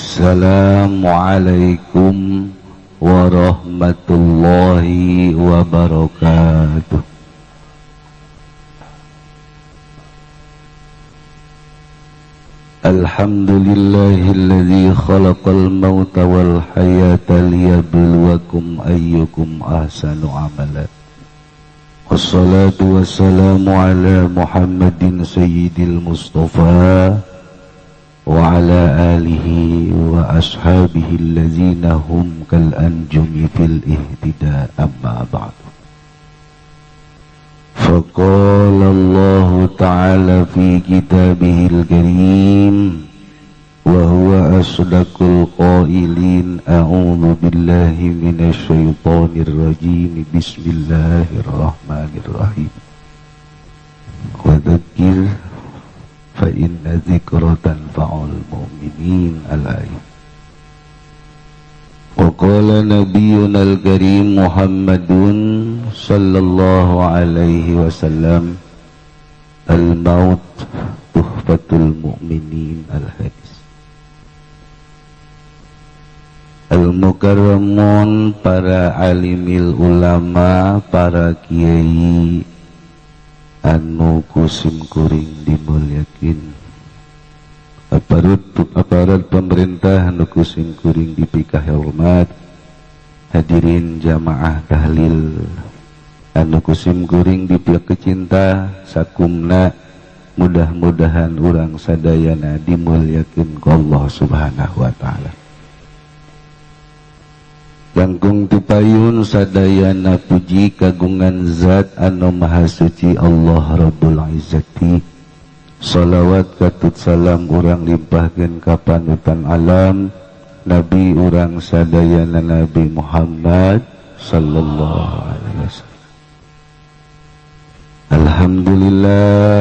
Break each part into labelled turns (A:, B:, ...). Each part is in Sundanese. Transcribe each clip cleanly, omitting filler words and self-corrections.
A: Assalamualaikum warahmatullahi wabarakatuh. Alhamdulillahilladzi khalaqal mauta wal hayata liyabluwakum ayyukum ahsanu amala. Wassalatu wassalamu ala Muhammadin sayyidil mustafa wa ala alihi wa ashabihi allazina hum kal anjumi fil ihtida, amma ba'du. فقال الله تعالى في كتابه الكريم وهو أصدق القائلين أعوذ بالله من الشيطان الرجيم بسم الله الرحمن الرحيم وذكر فإن ذكر تنفع المؤمنين الآية. وقال نبينا الكريم محمد صلى الله عليه وسلم الموت تحفة المؤمنين الحديث. Al-Mukarramun, para alimil ulama, para kiai anu kusim kuring dimulyakin, aparat pemerintah anu kusim kuring dipikah hormat, hadirin jamaah tahlil anu kusim kuring dipikah cinta sakumna, mudah-mudahan urang sadayana dimulyakin ku Allah Subhanahu wa taala. Jangkung tipayun sadayana puji kagungan zat anu maha suci Allah Rabbul Izzati. Salawat katut salam urang limpahkeun ka panutan alam Nabi urang sadayana Nabi Muhammad sallallahu alaihi wasallam. Alhamdulillah,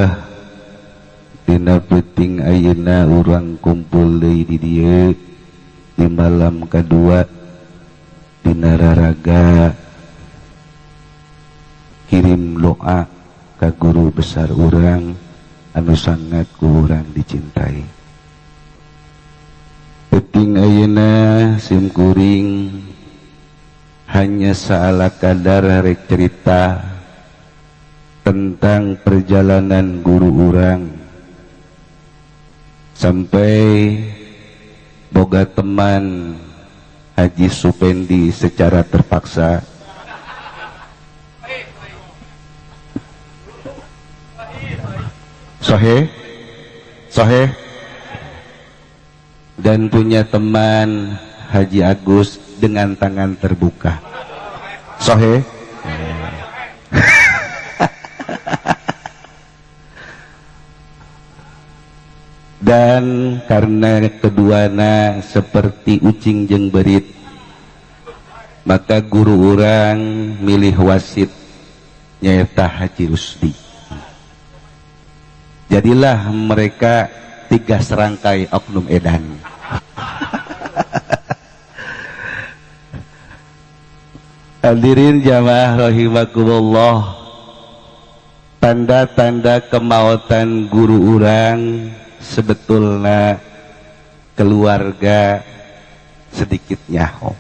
A: dina peuting ayeuna urang kumpul deui di dieu di malam kadua dina raraga kirim doa ka guru besar urang anu sangat ku urang dicintai. Peuting ayeuna sim kuring hanya saala kadar rek cerita tentang perjalanan guru urang sampai boga teman Haji Supendi secara terpaksa. Sohe, sohe, dan punya teman Haji Agus dengan tangan terbuka. Sohe. Dan karena keduana seperti ucing jeung berit, maka guru urang milih wasit nyaeta Haji Rusdi. Jadilah mereka tiga serangkai oknum edan. Hadirin jamaah rahimakumullah, tanda-tanda kemautan guru urang sebetulnya keluarga sedikit nyaho.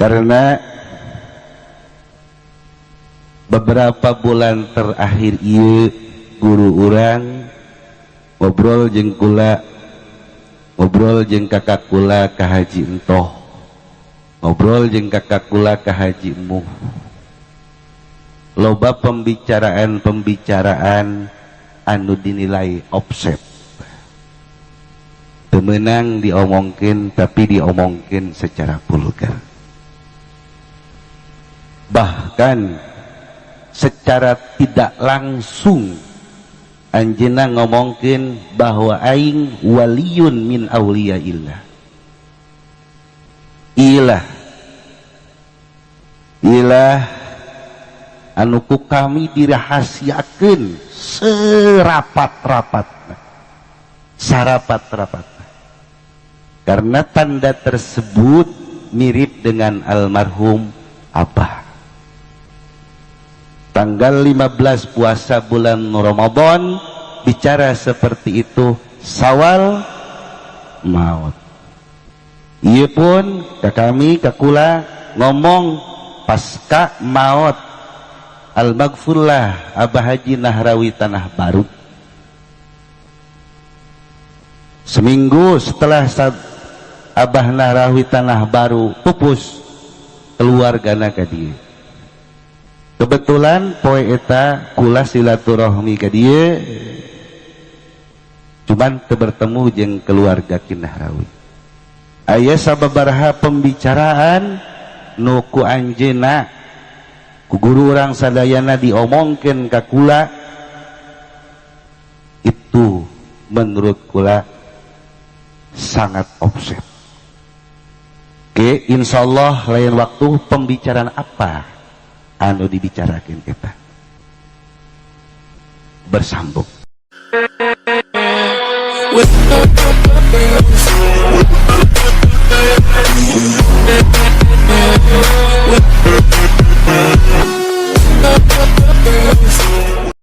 A: Karena beberapa bulan terakhir ieu guru urang ngobrol jeung kula, ngobrol jeung kakak kula ka Haji Entoh, ngobrol jeung kakak kula ka Haji Muh. Loba pembicaraan-pembicaraan anu dinilai offset. Teu meunang diomongkeun, tapi diomongkeun secara vulgar. Bahkan secara tidak langsung anjeunna ngomongkeun bahwa aing waliyun min auliyaillah. Ilah ilah anu ku kami dirahasiakeun serapat-rapatna, sarapat-rapatna. Karena tanda tersebut mirip dengan almarhum Abah. Tanggal 15 puasa bulan Ramadan bicara seperti itu sawal maut. Ieu pun ka kami, ka kula, ngomong pasca maut al-maghfurlah Abah Haji Nahrawi Tanah Baru. Seminggu setelah Abah Nahrawi Tanah Baru pupus, keluargana ka dieu. Kebetulan poe eta kula silaturahmi ka dieu, cuman teu bertemu jeung keluarga Ki Nahrawi. Aya sababaraha pembicaraan nu ku anjeunna, ku guru urang sadayana diomongkeun ka kula, itu menurut kula sangat offset. Oke, insyaallah lain waktu pembicaraan apa anu dibicarakan kita bersambung.
B: With